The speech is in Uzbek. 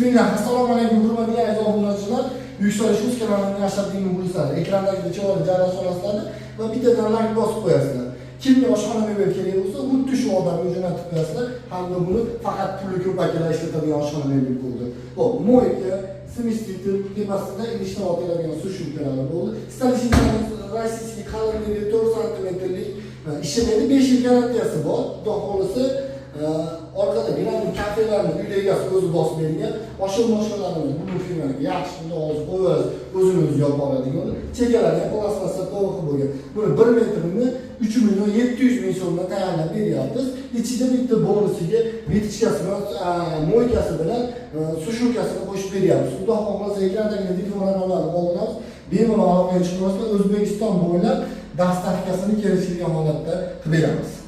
Bismillah, assalomu alaykum, hurmatli aziz obunachilar. Yuksalish Uz kanalining ashaddiy muxlislari. Ekrandagi chiroyli jarasha olasizlar va bittadan layk bosib qo'yasizlar. Kimga oshxona mebel kerak bo'lsa, xuddi shu odamga jo'natib qo'yasizlar. Hamda buni faqat puli ko'p akalar ishlatadigan oshxona mebel bo'ldi. Xo'p, мойка, смеситель, tepasida idishdan otiladigan сушилка lari bo'ldi. Столешница российский, qalinligi 4 santimetrlik, ishlamaydi, 5 yil garantiyasi bor. Xudo xohlasa, orqada granit kafelarni uyda egasi o'zi bosib bergan. Oshxona moshxonalarimiz bu firmaniki, yaxshi, bunday hozir qo'yib, o'zini o'zi yopib oladigan. Chekalari ham plastmassa PVC bo'lgan. Buni 1 metrini 3 700 000 so'mdan tayyorlab beryapmiz. Ichida bitta bonusiga вытяжка si bilan, мойка si bilan, сушилка sini qo'shib beryapmiz. Xudo xohlasa, ekrandagi telefon raqamlarini qoldiramiz, bemalol aloqaga chiqib, O'zbekiston bo'ylab доставка sini kelishilgan holatda qilib beramiz.